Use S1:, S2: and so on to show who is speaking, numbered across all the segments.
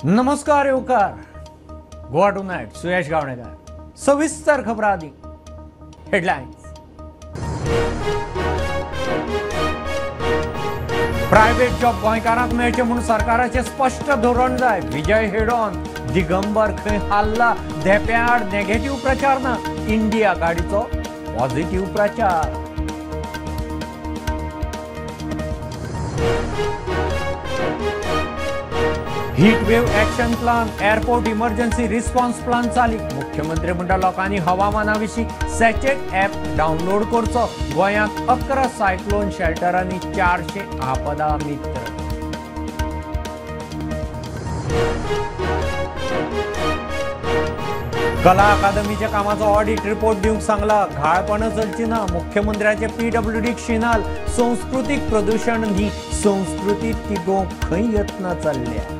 S1: नमस्कार येवकार गोवा टुनायट सुयश गावणेकर सविस्तर खबरां आदी हेडलायन्स। प्रायव्हेट जॉब गोंयकारांक मेळचे म्हूण सरकाराचें स्पश्ट धोरण जाय। विजय हेडॉन दिगंबर खंय हाल्ला, धेंप्याआड नेगेटिव्ह प्रचार ना, इंडिया आघाडीचो पॉझिटिव्ह प्रचार। Heat wave action plan, airport emergency response plan चालीक। मुख्यमंत्री म्हणटा लोकांनी हवामाना विशीं सॅचेट ॲप डावनलोड करचो। गोंयांत 11 सायक्लोन शेल्टर आनी 400 आपदा मित्र। कला अकादमीच्या कामाचो ऑडिट रिपोर्ट दिवंक सांगला, घाळपणां चलची ना। मुख्यमंत्र्याचे पीडब्ल्यूडीक शिनाल, संस्कृतीक प्रदूशण न्ही संस्कृती तिगोवंक खंय यत्न चल्ल्या।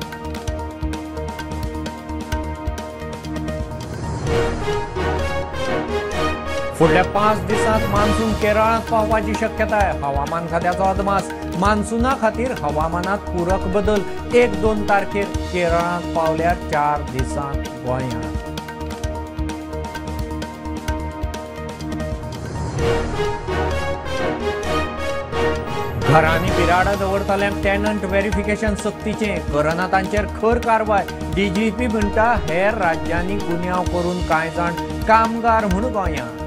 S1: फुडल्या 5 दिसांत मान्सून केरळांत पावपाची शक्यताय। हवामान खात्याचो अदमास, मान्सूना खातीर हवामानात पूरक बदल। 1-2 तारखेर केरळांत पावल्यार 4 दिसांत गोंयांत। घरांनी बिराडां दवरतल्यांक टॅनंट व्हेरिफिकेशन सक्तीचें, करना तांचेर खर कारवाय। डीजीपी म्हणटा हेर राज्यांनी गुन्यांव करून कांय जाण कामगार म्हूण गोंयांत।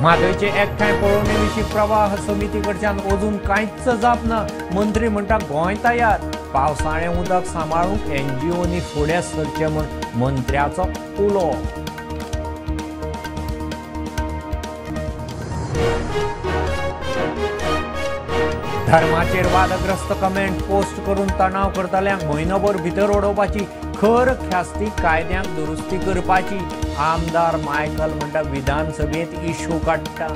S1: म्हादयचे एकठांय पळोवणे विशीं प्रवाह समिती कडच्यान अजून कांयच जाप ना। मंत्री म्हणटा गोंय तयार, पावसाळें उदक सांबाळूंक एनजीओनी फुडें सरचें म्हूण मंत्र्याचो उलो। धर्माचेर वादग्रस्त कमेंट पोस्ट करून तणाव करतल्यांक म्हयनोभर भितर उडोवपाची खर ख्यास्ती, कायद्यांक दुरुस्ती करपाची। आमदार मायकल म्हणटा विधानसभेत इशू काडटा।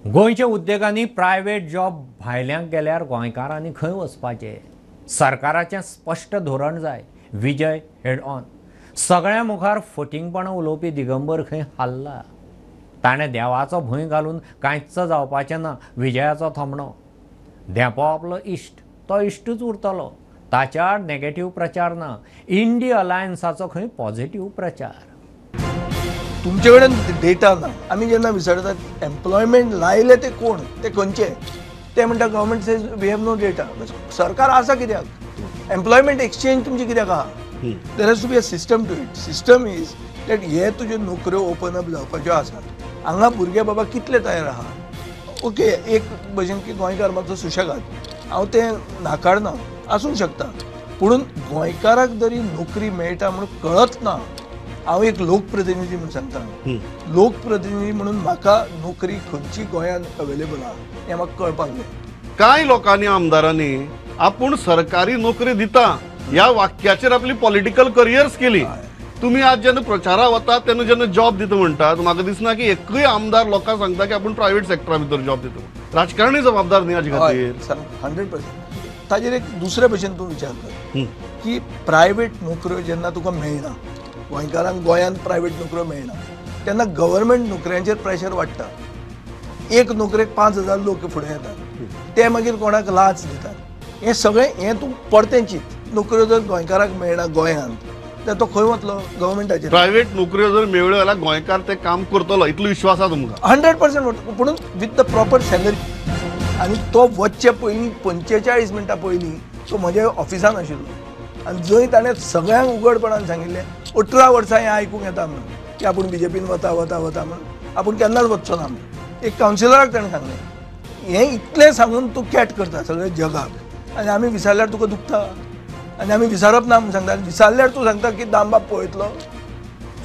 S1: गोंयच्या उद्देगांनी प्रायव्हेट जॉब भायल्यांक गेल्यार गोंयकारांनी खंय वचपाचें? सरकाराचें स्पश्ट धोरण जाय। विजय हेडॉन सगळ्या मुखार फटींगपणां उलोवपी दिगंबर खंय हाल्ला, ताणें देवाचो भंय घालून कांयच जावपाचें ना। विजयाचो थोमणो, धेंपो आपलो इश्ट, तो इश्टूच उरतलो, ताच्या आड नेगेटिव्ह प्रचार ना। इंडिया अलायन्साचो खंय पॉझिटिव्ह प्रचार।
S2: तुमचे कडेन डेटा ना। आमी जेन्ना विचारतात एम्प्लॉयमेंट लायले ते कोण, ते खंयचे, ते म्हणटा government says we have no data. सरकार आसा कित्याक? एम्प्लॉयमेंट एक्सचेंज तुमची कित्याक आहा? There has to be a system to it. System is that हे तुज्यो नोकऱ्यो ओपन अप जावपाच्यो आसात, हांगा भुरगे बाबा कितले तयार आहा। ओके, एक भशेन की गोंयकार मातसो सुशेगाद, हांव तें नाकारना, आसूंक शकता, पूण गोंयकाराक जरी नोकरी मेळटा म्हणून कळत ना। हांव एक लोकप्रतिनिधी म्हणून सांगता, लोकप्रतिनिधी म्हणून म्हाका नोकरी खंयची गोंयांत अवेलेबल आहा हें म्हाका कळपाक जाय।
S3: कांय लोकांनी आमदारांनी आपूण सरकारी नोकरी दिता ह्या वाक्याचेर आपली पॉलिटिकल करियर्स केली। तुम्ही आज जेन्ना प्रचारा वतात तेन्ना जेन्ना जॉब दिता म्हणटात, म्हाका दिसना की एकूय आमदार लोकांक सांगता की आपूण प्रायव्हेट सेक्टरा भितर जॉब दिता। राजकारणी जबाबदार न्ही हाजे खातीर।
S2: 100%। ताजेर एक दुसरे भशेन तूं विचार कर की प्रायव्हेट नोकऱ्यो जेन्ना तुका मेळना, गोंयकारांक गोंयांत प्रायव्हेट नोकऱ्यो मेळना, तेन्ना गव्हर्मेंट नोकऱ्यांचेर प्रेशर वाडटा। एक नोकरेक 5000 लोक फुडें येतात, ते मागीर कोणाक लाच दितात। हें सगळें हें तूं परतें चिंत, नोकऱ्यो जर गोंयकाराक मेळना गोंयांत तर तो खंय वतलो? गव्हर्मेंटाचेर।
S3: प्रायव्हेट नोकऱ्यो जर मेळ्ळ्यो जाल्यार गोंयकार ते काम करतलो इतलो विश्वास आसा तुमकां?
S2: 100%, पूण विथ the proper salary. आनी तो वचचे पयलीं 45 मिनटां पयलीं तो म्हज्या ऑफिसान आशिल्लो आनी जंय ताणें सगळ्यांक उगडपणान सांगिल्लें 18 वर्सां हें आयकूंक येता म्हणून की आपूण बीजेपीन वता वता वता म्हणून, आपूण केन्नाच वचचो ना म्हणून। एक कावन्सिलराक ताणें सांगलें, हें इतलें सांगून तूं कॅट करता सगळ्या जगाक आनी आमी विचारल्यार तुका दुखता, आनी आमी विचारप ना म्हणून सांगता, विचारल्यार तूं सांगता की दामबाब पळयतलो।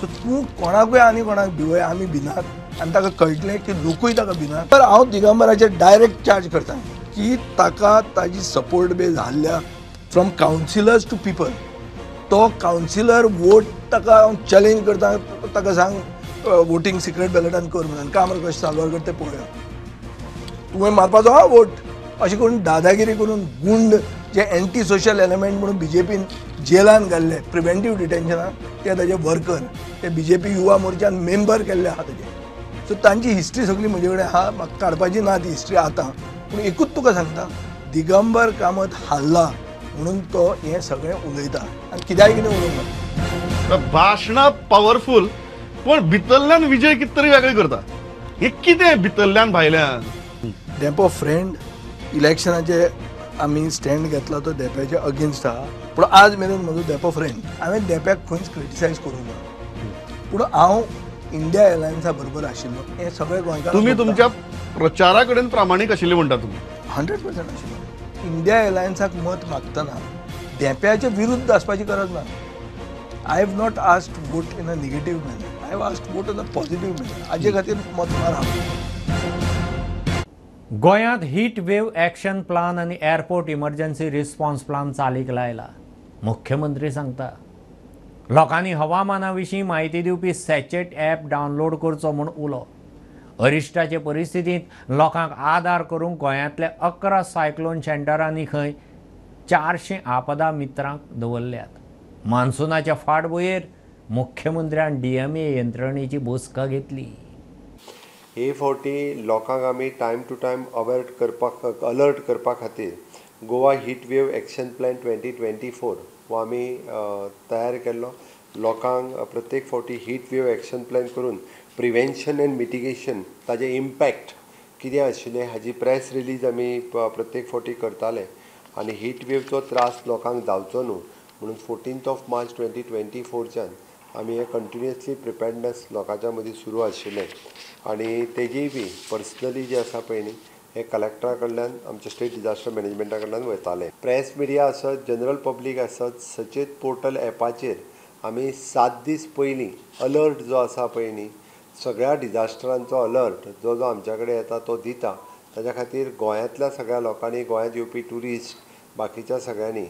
S2: सो तूं कोणाकूय आनी कोणाक भिवय, आमी भिनात आनी ताका कळटलें की लोकूय ताका भिनात। तर हांव दिगंबराचेर डायरेक्ट चार्ज करता की ताका ताजी सपोर्ट बेज हाडल्या फ्रॉम कावन्सिलर्स टू पिपल। तो कावन्सिलर वोट ताका हांव चॅलेंज करता, ताका सांग वोटींग सिक्रेट बॅलटान कर म्हणून, काम कशें साल्वार करता तें पळोवया, तुवें मारपाचो हा वोट, अशें करून दादागिरी करून गुंड जे एंटी सोशल एलिमेंट म्हणून बीजेपीन जेलान घाल्ले प्रिवेंटीव डिटेन्शनान ते ताजे वर्कर ते बीजेपी युवा मोर्चान मेंबर केल्ले आहा ताजे. सो तांची हिस्ट्री सगळी म्हजे कडेन आहा, म्हाका काडपाची ना ती हिस्ट्री आतां. पूण एकूच तुका सांगता, दिगंबर कामत हारला म्हणून तो हें सगळें उलयता आनी कित्याक कितें उलोवंक.
S3: भाशणां पावरफूल पण भितरल्यान विजय कितें तरी वेगळें करता. हें कितें भितरल्यान भायल्यान?
S2: धेंपो फ्रेंड इलेक्शनाचे आमी स्टँड घेतला तो धेंप्याचे अगेन्स्ट आहा, पूण आज मेरेन म्हजो धेंपो फ्रेंड. हांवें धेंप्याक खंयच क्रिटिसायज करूंक ना, पूण हांव इंडिया एलायन्सा बरोबर आशिल्लो हें सगळें गोंयकार.
S3: तुमी तुमच्या प्रचारा कडेन प्रामाणीक आशिल्ले म्हणटा तुमी?
S2: 100% आशिल्लो. इंडिया एलायन्साक मत मागतना धेंप्याचे विरुद्ध आसपाची गरज ना. I have not asked vote in a negative manner, I have asked vote in a positive manner. हाजे खातीर मत मार.
S1: गोंयांत हीट वेव एक्शन प्लान आनी एअरपोर्ट इमर्जन्सी रिस्पॉन्स प्लान चालीक लायला. मुख्यमंत्री सांगता लोकांनी हवामाना विशीं म्हायती दिवपी सॅचेट ॲप डावनलोड करचो म्हूण उलो. अरिश्टाचे परिस्थितींत लोकांक आदार करूंक गोंयांतल्या 11 सायक्लोन सेंटरांनी खंय 400 आपदा मित्रांक दवरल्यात. मान्सूनाच्या फाटभुंयेर मुख्यमंत्र्यान DMA यंत्रणेची बसका घेतली.
S4: हे फावटी लोकांक आमी टायम टू टायम अवेर करपाक, अलर्ट करपा खातीर Goa heat wave action plan 2024 हो आमी तयार केल्लो. लोकांक प्रत्येक फावटी हीट वेव एक्शन प्लॅन करून प्रिवेन्शन एंड मिटिगेशन ताजे इम्पॅक्ट कितें आशिल्लें हाजी प्रेस रिलीज आमी प्रत्येक फावटी करताले आनी हीट वेवचो त्रास लोकांक जावचो न्हू म्हणून 14 मार्च 2024च्यान आमी हे कंटिन्युअसली प्रिपेर्डनेस लोकांच्या मदीं सुरू आशिल्लें आनी तेजीय बी पर्सनली जे आसा पळय न्ही हे कलेक्टरा कडल्यान आमच्या स्टेट डिजास्टर मॅनेजमेंटा कडल्यान वयताले. प्रेस मिडिया आसत, जनरल पब्लीक आसत, सचेत पोर्टल एपाचेर आमी 7 दीस पयलीं अलर्ट जो आसा पळय न्ही सगळ्या डिजास्टरांचो अलर्ट जो जो आमच्या कडेन येता तो दिता. ताच्या खातीर गोंयांतल्या सगळ्या लोकांनी, गोंयांत येवपी ट्युरिस्ट, बाकीच्या सगळ्यांनी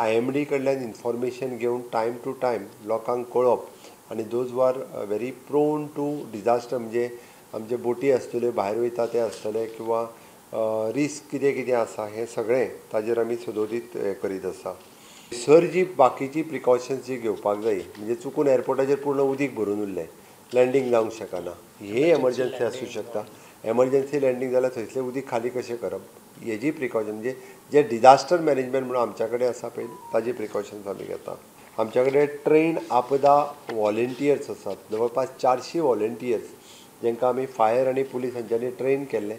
S4: IMD कडल्यान इन्फॉर्मेशन घेवन टायम टू टायम लोकांक कळोवप आनी those are very prone to disaster म्हणजे आमचे बोटी आसतल्यो, भायर वयता ते आसतले किंवा रिस्क कितें कितें आसा हें सगळें ताजेर आमी सदोदीत हें करीत आसा. सर जी बाकीची प्रिकॉशन्स जी घेवपाक जाय म्हणजे चुकून एअरपोर्टाचेर पूर्ण उदीक भरून उरलें, लँडींग जावंक शकना, हे एमर्जन्सी आसूं शकता. एमर्जन्सी लँडींग जाल्यार थंयसलें उदीक खाली कशें करप हेजी प्रिकॉशन म्हणजे जे डिजास्टर मॅनेजमेंट म्हणून आमच्या कडेन आसा पळय ताजी प्रिकॉशन्स आमी घेता. आमच्या कडेन ट्रेन आपदा वॉलेंटियर्स आसात, जवळपास 400 वॉलेंटियर्स जांकां आमी फायर आनी पुलीस हांच्यांनी ट्रेन केल्ले.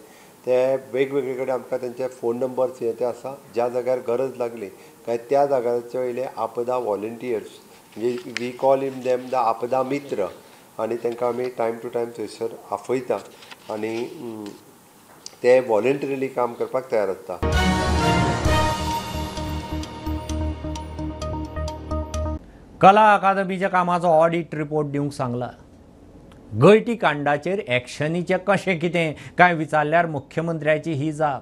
S4: ते वेगवेगळे कडेन आमकां तेंचे फोन नंबर्स हे ते आसा, ज्या जाग्यार गरज लागली काय त्या जाग्याचे वयले आपदा वॉलेंटियर्स म्हणजे we call him them the आपदा मित्र आनी तांकां आमी टायम टू टायम थंयसर आफयता आनी ते वॉलेंटरीली काम करपाक तयार आसता.
S1: कला अकादमीच्या कामाचो ऑडिट रिपोर्ट दिवंक सांगला. गळटी कांडाचेर एक्शनीचें कशें कितें काय विचारल्यार मुख्यमंत्र्याची ही जाप.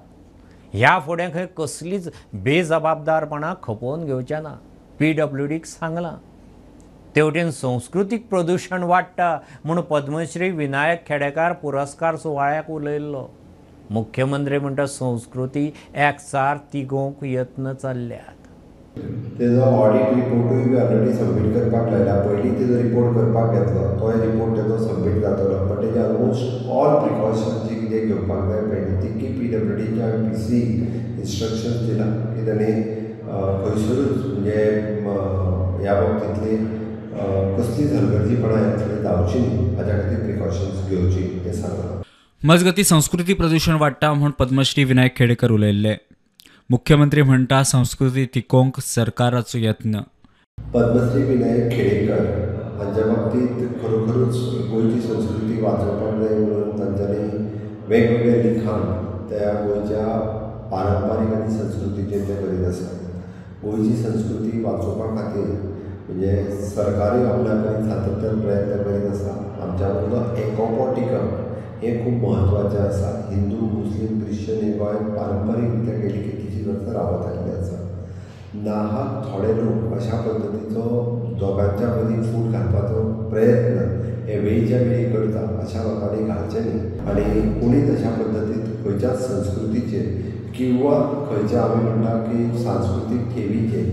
S1: ह्या फुडें खंय कसलीच बेजबाबदारपणां खपोवन घेवचें ना, PWDक सांगलां. तेवटेन संस्कृतीक प्रदुशण वाडटा म्हूण पद्मश्री विनायक खेडेकार पुरस्कार सुवाळ्याक उलयल्लो. मुख्यमंत्री म्हणटा संस्कृती एकचार तिगोवंक यत्न चल्ल्यात.
S4: तेजो ऑडिट रिपोर्टूय बी ऑलरेडी सबमीट करपाक लायला. पयलीं तेजो रिपोर्ट करपाक घेतलो, तोय रिपोर्ट तेजो सबमीट जातलो, बट तेजे ऑलमोस्ट ऑल प्रिकॉशन्स जी कितें घेवपाक जाय पळय न्ही ती PWDच्या हांवें PC instructions दिला की ताणें खंयसरूच म्हणजे ह्या बाबतींतली कसलीच हलगर्जीपणां ह्या जावची न्ही हाज्या खातीर प्रिकॉशन्स घेवची हें सांगलां.
S5: मजगती संस्कृती प्रदूषण वाडटा म्हूण पद्मश्री विनायक खेडेकर उलयल्ले. मुख्यमंत्री म्हणटा संस्कृती तिगोवंक सरकाराचो यत्न.
S4: पद्मश्री विनायक खेडेकर हांच्या बाबतींत खरोखरूच गोंयची संस्कृती वाचोवपाक जाय म्हणून तांच्यांनी वेगवेगळे लिखाण त्या गोंयच्या पारंपारीक आनी संस्कृतीचेर ते करीत आसात. गोंयची संस्कृती वाचोवपा खातीर म्हणजे सरकारूय आपल्या कडेन सातत्यान प्रयत्न करीत आसा. आमच्या मदलो एकोपो टिकप हें खूब म्हत्वाचें आसा. हिंदू, मुस्लीम, क्रिश्चन हे गोंयांत पारंपारीक रित्या गेली कितलीशीं वर्सां रावत आयिल्ले आसा. नाहक थोडे लोक अशा पद्दतीचो दोगांच्या मदीं फूट घालपाचो प्रयत्न हे वेळच्या वेळी करता, अशा लोकांनी घालचें न्ही आनी कोणीच अशा पद्दतीन खंयच्याच संस्कृतीचेर किंवा खंयच्या आमी म्हणटा की सांस्कृतीक ठेवीचेर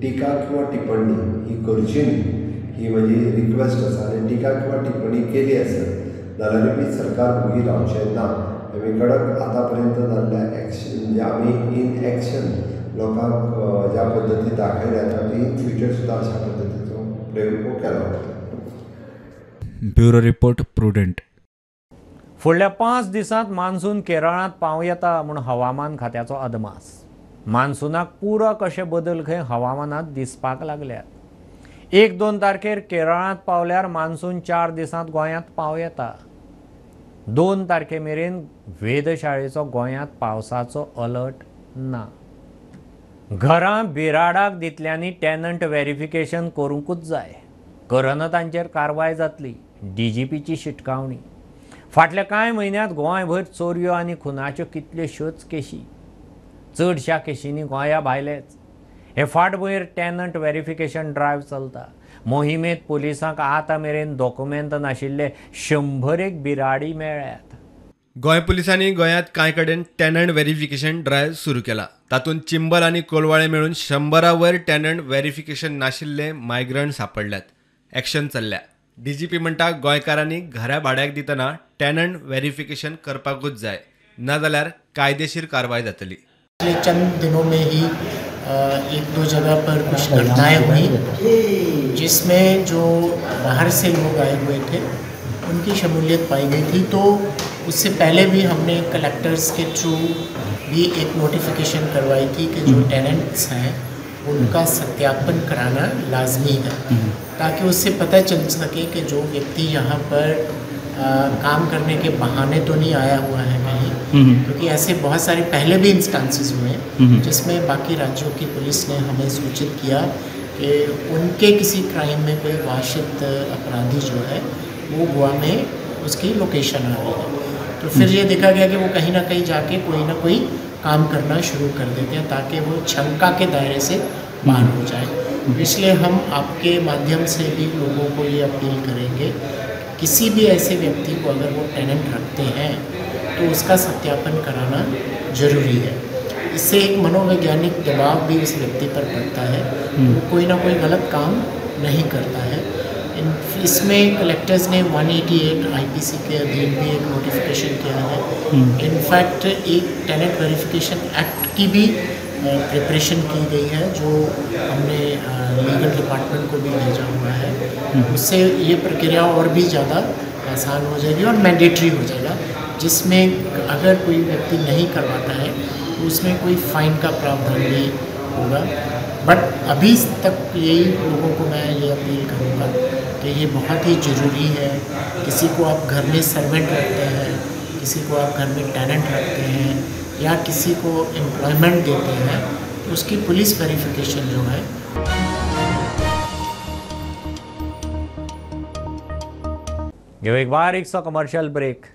S4: टिका किंवा टिप्पणी ही करची न्ही, ही म्हजी रिक्वेस्ट आसा. आनी टिका किंवा टिप्पणी केली आसत जाल्यार बी सरकार वोगी रावचें ना. आमी कडक आतां पर्यंत जाल्ल्या एक्शन म्हणजे आमी इन एक्शन लोकांक ज्या पद्दती दाखयल्या ती इन फ्युचर सुद्दां अशा पद्दतीचो प्रयोग केला वता.
S5: Bureau report, Prudent.
S1: फुडल्या 5 दिसांत मान्सून केरळांत पावं येता म्हूण हवामान खात्याचो अदमास. मान्सूनाक पूरक अशे बदल खंय हवामानांत दिसपाक लागल्यात. 1-2 तारखेर केरळांत पावल्यार मान्सून 4 दिसांत गोंयांत पावं येता. 2 तारखे मेरेन वेधशाळेचो गोंयांत पावसाचो अलर्ट ना. घरां बिराडाक दितल्यांनी टॅनंट व्हेरिफिकेशन करूंकूच जाय, करना तांचेर कारवाय जातली, डीजीपीची शिटकावणी. फाटल्या कांय म्हयन्यांत गोंयभर चोरयो आनी खुनाच्यो कितल्योश्योच केशी, चडश्या केशींनी गोंया भायलेच. हे फाटभुंयेर टॅनंट व्हेरिफिकेशन ड्रायव्ह चलता. मोहिमेंत पुलिसांक आतां मेरेन डॉक्युमेंत नाशिल्ले 100 बिराडी मेळ्ळ्यात.
S6: गोंय पुलिसांनी गोंयांत कांय कडेन टॅनंट व्हेरिफिकेशन ड्रायव्ह सुरू केला. तातूंत चिंबल आनी कोलवाळे मेळून 100 वयर टॅनंट व्हेरिफिकेशन नाशिल्ले मायग्रंट सापडल्यात. एक्शन चल्ल्या. डीजीपी म्हणटा गोंयकारांनी घरा भाड्याक दितना टॅनंट व्हेरिफिकेशन करपाकूच जाय, नाजाल्यार कायदेशीर कारवाय जातली.
S7: पिछले चंद दिनों में ही 1-2 जगह पर कुछ घटनाएं हुई जिसमें जो बाहर से लोग आए हुए थे उनकी शमूलियत पाई गई थी. तो उससे पहले भी हमने कलेक्टर्स के थ्रू भी एक नोटिफिकेशन करवाई थी कि जो टेनेंट्स हैं उनका सत्यापन कराना लाजमी है, ताकि उससे पता चल सके कि जो व्यक्ति यहाँ पर काम करने के बहाने तो नहीं आया हुआ है कहीं, क्योंकि ऐसे बहुत सारे पहले भी इंस्टांसेस हुए जिसमें बाकी राज्यों की पुलिस ने हमें सूचित किया कि उनके किसी क्राइम में कोई वांछित अपराधी जो है वो गोवा में उसकी लोकेशन आ रही है. तो फिर ये देखा गया कि वो कहीं ना कहीं जाके कोई ना कोई काम करना शुरू कर देते हैं ताकि वो शंका के दायरे से बाहर हो जाए. इसलिए हम आपके माध्यम से भी लोगों को ये अपील करेंगे, किसी भी ऐसे व्यक्ति को अगर वो टेनेंट रखते हैं तो उसका सत्यापन कराना ज़रूरी है. इससे एक मनोवैज्ञानिक दबाव भी उस व्यक्ति पर पड़ता है, वो कोई ना कोई गलत काम नहीं करता है. इसमें कलेक्टर्स ने 188 IPC के अधीन भी एक नोटिफिकेशन किया है. इनफैक्ट एक टेनेंट वेरिफिकेशन एक्ट की भी प्रिपरेशन की गई है जो हमने लीगल डिपार्टमेंट को भी भेजा हुआ है. उससे ये प्रक्रिया और भी ज़्यादा आसान हो जाएगी और मैंडेटरी हो जाएगा, जिसमें अगर कोई व्यक्ति नहीं करवाता है तो उसमें कोई फ़ाइन का प्रावधान भी होगा. बट अभी तक यही लोगों को मैं ये अपील करूँगा कि ये बहुत ही ज़रूरी है. किसी को आप घर में सर्वेंट रखते हैं, किसी को आप घर में टेनेंट रखते हैं या किसी को एम्प्लॉयमेंट देते हैं तो उसकी पुलिस वेरिफिकेशन जो है.
S1: घेऊ एक बारीकसो कमर्शियल ब्रेक.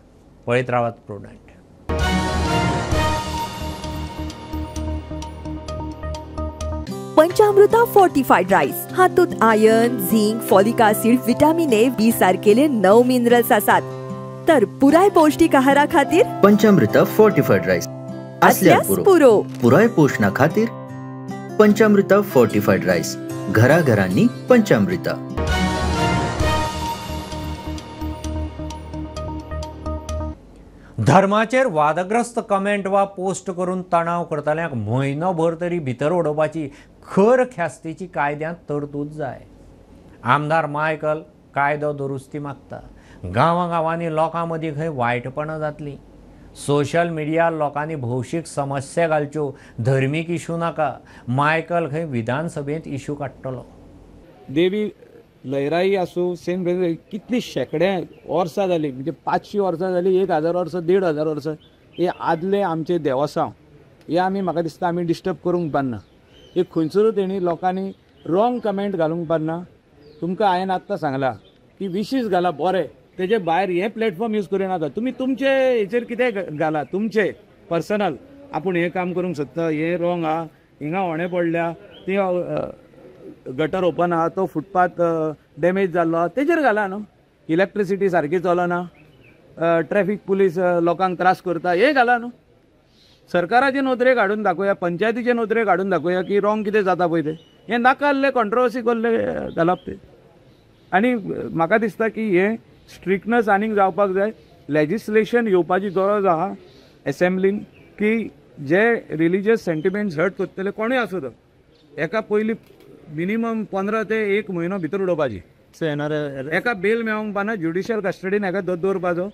S1: पळयत रावात प्रुडंट.
S8: पंचामृता फोर्टिफाईड राईस हातूंत iron, zinc, folic acid, vitamin A, B सारकेले 9 मिनरल्स आसात. तर पुराय पौष्टिक आहारा खातीर
S9: पंचामृता फोर्टिफाईड राईस आसल्यार पुरो. पुराय पोषणा खातीर पंचामृता फोर्टिफाईड राईस, घराघरांनी पंचामृता.
S1: धर्माचेर वादग्रस्त कमेंट वा पोस्ट करून तणाव करतल्यांक म्हयनोभर तरी भितर उडोवपाची खर ख्यास्तीची कायद्यांत तरतूद जाय. आमदार मायकल कायदो दुरुस्ती मागता. गांवागांवांनी लोकां मदीं खंय वायटपणां जातलीं. सोशल मिडियार लोकांनी भौशीक समस्या घालच्यो, धर्मीक इशू नाका. मायकल खंय विधानसभेंत इशू काडटलो.
S10: देवी लयराई आसूं, सेम कितली शेंकडे वर्सां जालीं, म्हणजे 500 वर्सां जालीं, 1000 वर्सां, 1500 वर्सां हे आदले आमचे देवसांव हे आमी म्हाका दिसता आमी डिस्टर्ब करूंक पारना. हे खंयसरूच तेणी लोकांनी रॉंग कमेंट घालूंक पारना. तुमकां हांवें आत्तां सांगलां की विशीस घाला बरें, तेजे भायर हे प्लॅटफॉर्म यूज करूं नाका. तुमी तुमचे हेचेर कितें घाला, तुमचे पर्सनल आपूण हें काम करूंक सोदता, हें रॉंग आहा, हिंगा होणे पडल्या, ती गटर ओपन आहा, तो फुटपाथ डॅमेज जाल्लो आहा, तेजेर घाला न्हू. इलेक्ट्रिसिटी सारकी चलना, ट्रॅफिक पुलीस लोकांक त्रास करता, हें घाला न्हू. सरकाराचे नदरेक हाडून दाखोवया, पंचायतीचे नदरेक हाडून दाखोवया की रॉंग कितें जाता पळय तें. हें नाका आसलें कॉन्ट्रोवर्सी कसलें घालप तें. आनी म्हाका दिसता की हें स्ट्रिक्टनस आनीक जावपाक जाय. लेजिस्लेशन येवपाची गरज आहा एसेंब्लीन की जे रिलीजियस सेंटिमेंट्स हर्ट करतले कोणूय आसूं तो एका पयलीं मिनिमम 15 ते 1 म्हयनो भितर उडोवपाची. एका बेल मेळोंक पाना ज्युडिशियल कस्टडीन एका दवरपाचो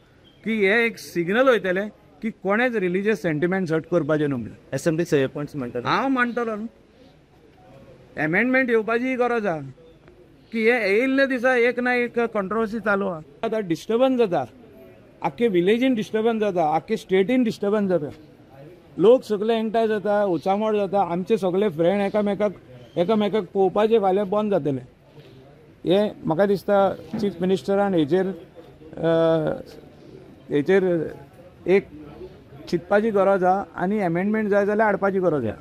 S10: की हे एक सिग्नल वयतलें की कोणेच रिलीजियस सेंटिमेंट्स हर्ट करपाचें न्हू.
S9: एसेंब्ली सगळे पॉयंट्स म्हणटा
S10: हांव मानतलो न्हू. एमेंडमेंट येवपाची गरज आहा की हे येयल्ले दिसा एक ना एक कॉन्ट्रोवर्सी चालू आहा. आतां डिस्टर्बन्स जाता, आख्खे विलेजीन डिस्टर्बन्स जाता, आख्खे स्टेटीन डिस्टर्बन्स जाता, लोक सगळे एकठांय जाता, उचामोड जाता, आमचे सगळे फ्रेंड एकामेकाक पळोवपाचें फाल्यां बंद जातलें. हें म्हाका दिसता चीफ मिनिस्टरान हेचेर हेचेर एक चिंतपाची गरज आहा आनी एमेंडमेंट जाय जाल्यार हाडपाची गरज आहा.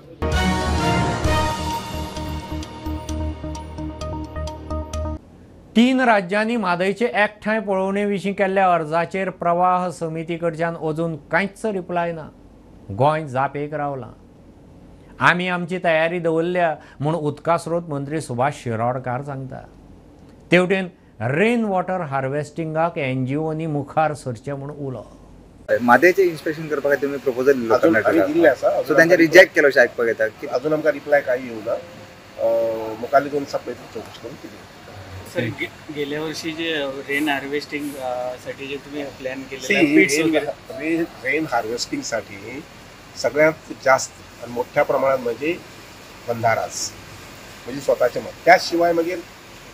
S1: तीन राज्यांनी म्हादयचे एकठांय पळोवणे विशीं केल्ल्या अर्जाचेर प्रवाह समिती कडच्यान अजून कांयच रिप्लाय ना. गोंय जापेक रावलां. आमी आमची तयारी दवरल्या म्हूण उदका स्रोत मंत्री सुभाष शिरोडकार सांगता. तेवटेन रेन वॉटर हार्वेस्टिंगाक एनजीओनी मुखार सरचें म्हूण उलो.
S11: म्हादयचें इन्स्पेक्शन करपा खातीर तुमी प्रपोजल दिल्लो कर्नाटकाक, सो तांचे रिजेक्ट केलो अशें आयकपाक येता.
S12: अजून आमकां रिप्लाय कांय येवना. मुखारले 2 दिसा पयलीं चवकशी करून दिली.
S13: सर, गेल्या वर्षी जे रेन हार्वेस्टिंग साठी जे तुम्ही प्लॅन केलेला,
S12: रेन हार्वेस्टिंगसाठी सगळ्यात जास्त आणि मोठ्या प्रमाणात म्हणजे बंधाराच, म्हणजे स्वतःचे मत. त्याशिवाय मागीर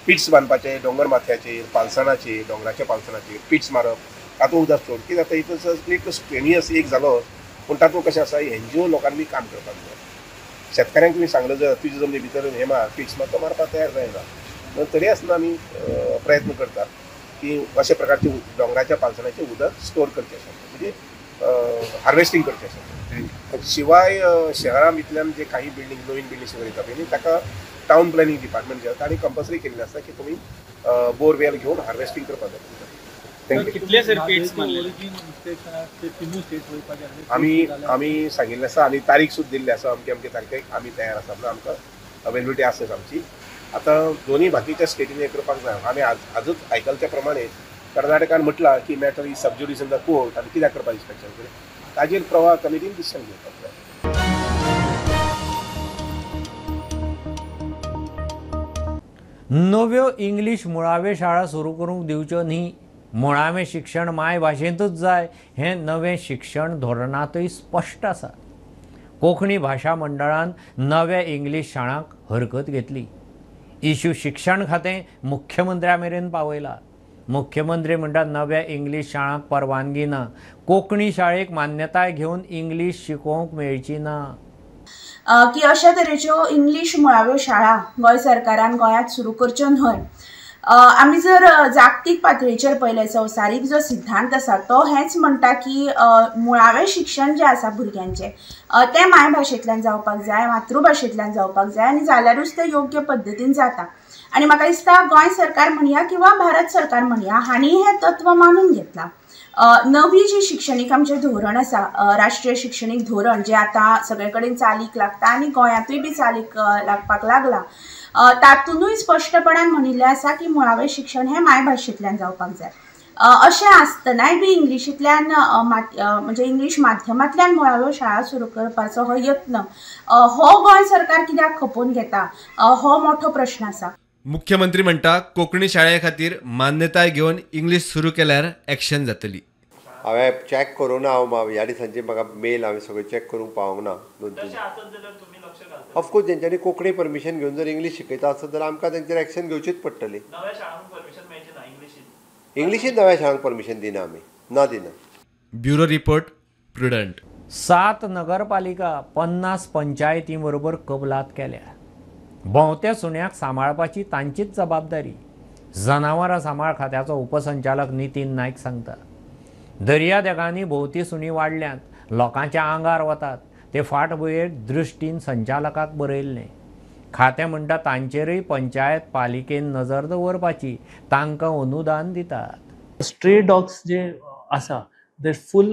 S12: पिट्स बांदपाचे, डोंगर माथ्याचेर, पालसणाचेर, डोंगराच्या पालसणाचेर पिट्स मारप, तातूंत उदक सोड कितें जाता इतलो एक स्ट्रेनियस एक जालो. पूण तातूंत कशें आसा, एनजीओ लोकांनी काम करपाक जाय. शेतकाऱ्यांक तुमी सांगलें जर तुजे जमनी भितर हें मार, पिट्स मार, तो मारपाक तयार जायना. तरी आसतना आमी प्रयत्न करतात की अशा प्रकारचे डोंगराच्या पालसणाचें उदक स्टोर करचें अशें, म्हणजे हार्वेस्टिंग करचें अशें. शिवाय शहरां भितरल्यान जे काही बिल्डींग, नवीन बिल्डिंग्स येता पळय न्ही, ताका टावन प्लॅनिंग डिपार्टमेंट जे आसा तांणी कंपल्सरी केल्लें आसता की तुमी बोरवेल घेवन हार्वेस्टिंग करपाक जाय.
S13: कितले सर पिट्स मारले
S12: आमी आमी सांगिल्लें आसा आनी तारीख सुद्दां दिल्ली आसा, अमके अमके तारखेक आमी तयार आसा म्हणून आमकां अवेलेबिलिटी आसा आमची. आतां दोनूय बाकीच्या स्टेटींनी हें करपाक जाय. आमी आजूच आयकले त्या प्रमाणे कर्नाटकान म्हटलां की matter is sub judice in the court आनी कित्याक करपाक इन्स्पेक्शन ताजेर प्रवाह कमिटीन डिसिशन घेवपाक जाय.
S1: नव्यो इंग्लीश मुळाव्यो शाळा सुरू करूंक दिवच्यो न्ही, मुळावें शिक्षण मायभाशेंतूच जाय हें नवें शिक्षण धोरणांतूय स्पश्ट आसा. कोंकणी भाशा मंडळान नव्या इंग्लीश शाळांक हरकत घेतली. इश्यू शिक्षण खातें मुख्यमंत्र्या मेरेन पावयला. मुख्यमंत्री म्हणटा नव्या इंग्लीश शाळांक परवानगी ना, कोंकणी शाळेक मान्यताय घेवन इंग्लीश शिकोवंक मेळची ना.
S14: की अशा तरेच्यो इंग्लीश मुळाव्यो शाळा गोंय सरकारान गोंयांत सुरू करच्यो न्हय. आमी जर जागतीक पातळीचेर पळयलें, संवसारीक जो सिद्धांत आसा तो हेंच म्हणटा की मुळावें शिक्षण जें आसा भुरग्यांचें तें मायभाशेंतल्यान जावपाक जाय, मातृभाशेंतल्यान जावपाक जाय आनी जाल्यारूच तें योग्य पद्दतीन जाता. आनी म्हाका दिसता गोंय सरकार म्हणया किंवा भारत सरकार म्हणया हांणी हें तत्व मानून घेतलां. नवी जी शिक्षणीक आमचें धोरण आसा, राष्ट्रीय शिक्षणीक धोरण जें आतां सगळे कडेन चालीक लागता आनी गोंयांतूय बी चालीक लागपाक लागलां, तातूंतूय स्पश्टपणान म्हणिल्लें आसा की मुळावें शिक्षण हें मायभाशेंतल्यान जावपाक जाय. अशें आसतनाय बी इंग्लिशींतल्यान म्हणजे इंग्लीश माध्यमांतल्यान मुळाव्यो शाळा सुरू करपाचो हो यत्न हो गोंय सरकार कित्याक खपोवन घेता हो मोठो प्रश्न आसा.
S6: मुख्यमंत्री म्हणटा कोंकणी शाळे खातीर मान्यताय घेवन इंग्लीश सुरू केल्यार एक्शन जातली.
S4: हांवें चॅक करूं ना, हांव ह्या दिसांची म्हाका मेल हांवें सगळें चॅक करूंक पावूंक ना. 2-3 ऑफकोर्स तेंच्यांनी कोंकणी परमिशन घेवन जर इंग्लीश शिकयता आसत जाल्यार आमकां तेंचेर एक्शन घेवचीच पडटली. इंग्लिशींत नव्या शाळांक परमिशन दिना आमी, ना दिना.
S6: Bureau report, Prudent.
S1: 7 नगरपालिका 50 पंचायती बरोबर कबलात केल्या. भोंवत्या सुण्याक सांबाळपाची तांचीच जबाबदारी. जनावरां सांबाळ खात्याचो उपसंचालक नितीन नायक सांगता, दर्यादेगांनी भोंवती सुणी वाडल्यांत, लोकांच्या आंगार वतात, ते फाटभुंयेर दृश्टीन संचालकाक बरयल्लें. खातें म्हणटा तांचेरूय पंचायत पालिकेन नजर दवरपाची, तांकां अनुदान दितात.
S15: स्ट्रे डॉग्स जे आसा they full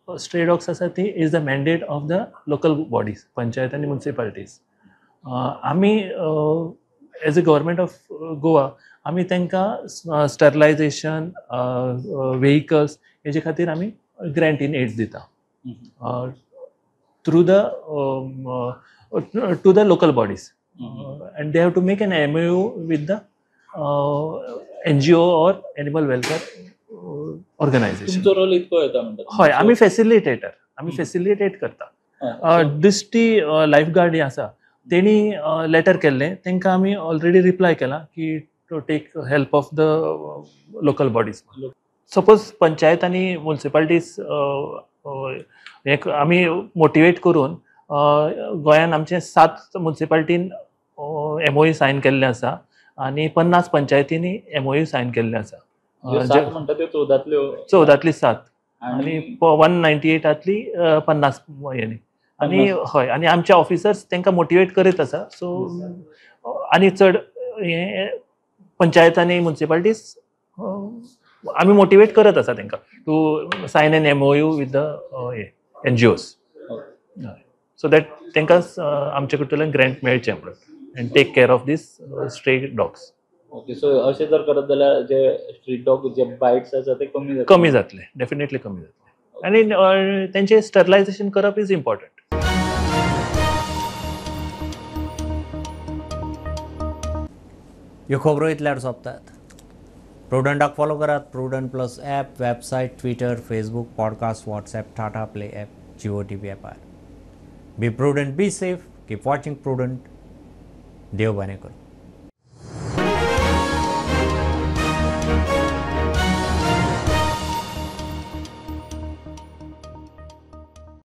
S15: स्ट्रे डॉग्स आसा ती is the mandate of the local bodies, panchayat आनी मुन्सिपालिटीज. आमी as a government of Goa आमी तांकां स्टरलायजेशन, वेहिकल्स हेजे खातीर आमी ग्रँट इन एड्स दिता through the to the local bodies, and they have to make an MOU with the NGO or animal welfare organization.
S13: तुमचो role इतको येता म्हणटा?
S15: हय, आमी फॅसिलिटेटर, आमी फॅसिलिटेट करता. दिश्टी लायफ गार्ड आसा तेणी लेटर केल्लें, तांकां आमी ऑलरेडी रिप्लाय केला की to take help of the local bodies. Suppose panchayat आनी मुन्सिपालिटीज हे आमी मोटिवेट करून गोंयान आमचे 7 मुन्सिपालिटीन MOU sign केल्लें आसा आनी 50 पंचायतींनी MOU sign केल्लें आसा.
S13: 7 म्हणटा त्यो 14तल्यो?
S15: 14तली 7 आनी 198तली 50 हेणी. आनी हय, आनी आमचे ऑफिसर्स तांकां मोटिवेट करीत आसा. सो आनी चड हे पंचायत आनी मुन्सिपालिटीज आमी मोटिवेट करत आसा तांकां to sign an MOU with the NGOs, so that तांकां आमचे कडल्यान ग्रँट मेळचें म्हणून and take care of this stray dogs.
S13: Okay, so अशें जर करत जाल्यार जे स्ट्रीट डॉग जे बायट्स आसा ते कमी जातले?
S15: कमी जातले, डेफिनेटली कमी जातले. आनी तेंचें स्टरलायजेशन करप is important.
S1: ह्यो खबरो इतल्यार सोंपतात. प्रुडंटाक फॉलो करात. Prudent plus app, website, Twitter, Facebook, podcast, WhatsApp, Tata Play app, Jio TV ॲपार. Be prudent, be safe, keep watching Prudent. देव बरें करूं.